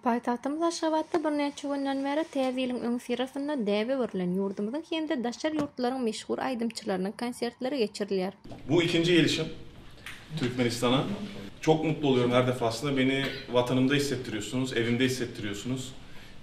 Paýtagtymyz Aşgabatda birnäçe günden bäri Täze ýylyň öňüsyrasynda däbe öwrülen ýurdumyzyň hem-de daşary ýurtlaryň meşhur aýdymçylarynyň konsertleri geçirilýär. Bu ikinji gelişim Türkmenistana. Çok mutlu oluyorum her defasında. Beni vatanımda hissettiriyorsunuz, evimde hissettiriyorsunuz.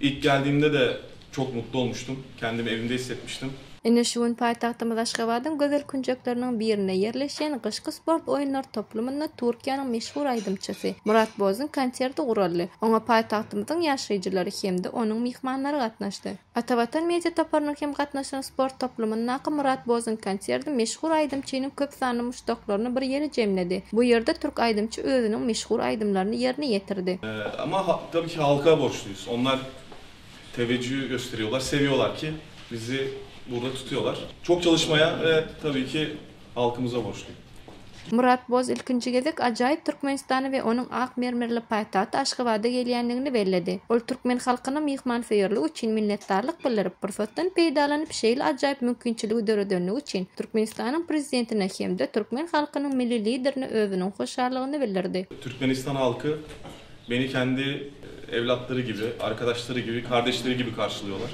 İlk geldiğimde de çok mutlu olmuştum. Kendimi evimde hissetmiştim. Ine şu gün paýtagtymyz Aşgabadyň gözel künjekleriniň birinde ýerleşýän Gyşky sport oýunlary toplumynda Türkiýäniň meşhur aýdymçysy Murat Bozuň konserti guraldy. Oňa paýtagtymyzyň ýaşaýjylary hem-de onuň myhmanlary gatnaşdy. Atavatan media toparynyň hem gatnaşan sport toplumyndaky Murat Bozuň konserti meşhur aýdymçynyň köp sanly muşdaklaryny bir ýere jemledi. Bu ýerde türk aýdymçy özüniň meşhur aýdymlaryny ýerine ýetirdi. Ama tabii ki halka borçluyuz. Onlar teveccüh gösteriyorlar, seviyorlar ki bizi burada tutuyorlar. Çok çalışmaya ve tabii ki halkımıza borçluyum. Murat Boz ilkinji gezek ajaýyp Türkmenistana we onuň ak mermerli paýtagty Aşgabada gelýändigini belledi. Ol türkmen halkyna myhmansöýerligi üçin minnetdarlyk bildirip, pursatdan peýdalanyp şeýle ajaýyp mümkinçiligi döredenligi üçin Türkmenistanyň Prezidentine hem-de türkmen halkynyň Milli Liderine özüniň hoşallygyny bildirdi. Türkmenistan halky Beni kendi evlatları gibi, arkadaşları gibi, kardeşleri gibi karşılıyorlar.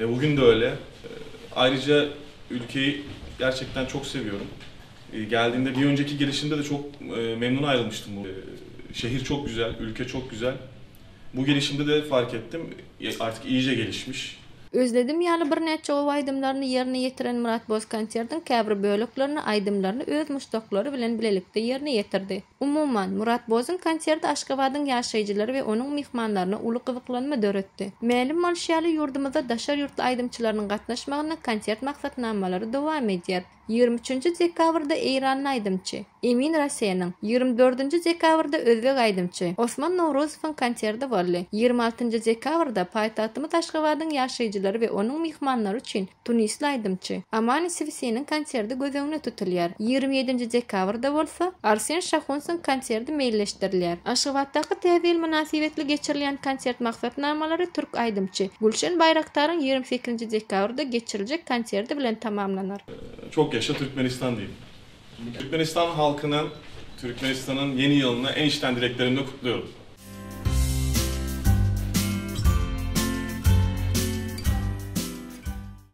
Bugün de öyle. Ayrıca ülkeyi gerçekten çok seviyorum. Geldiğimde bir önceki gelişimde de çok memnun ayrılmıştım. Şehir çok güzel, ülke çok güzel. Bu gelişimde de fark ettim. Artık iyice gelişmiş. Özledim ýaly birnäçe gowy aýdymlaryny ýerine ýetiren Myrat Boz konsertiň käbir böleklerini, aýdymlaryny öz muşdaklary bilen bilelikde ýerine ýetirdi. Umuman, Murat Bozuň konserti Aşgabadyň ýaşaýjylary we onuň myhmanlaryna uly gyzyklanma döretdi. Mälim bolşy ýaly, ýurdumyzda daşary ýurtly aýdymçylarynyň gatnaşmagynda konsert maksatnamalary dowam edýär. Ýigrimi üçünji dekabrda eýranly aýdymçy Emin Raseniň, ýigrimi dördünji dekabrda özbek aýdymçy Osman Nowruzowyň konserti boldy. Ýigrimi altynjy dekabrda paýtagtymyz Aşgabadyň ýaşaýjylary we onuň myhmanlary üçin Tunisli aýdymçy Amani Sifisiniň konserti göz öňünde tutulýar. 27-nji dekabrda bolsa, Arsen Şahunsyň konserti meýilleşdirilýär. Aşgabatdaky Täze ýyl mynasybetli geçirilýän konsert maksatnamalary türk aýdymçy Gülşen Baýraktaryň 28-nji dekabrda geçiriljek konserti bilen tamamlanar. Çok yaşa Türkmenistan diýip. Türkmenistan halkynyň, Türkmenistanyň Ýeni ýylyny en içten dileklerimle kutluyorum.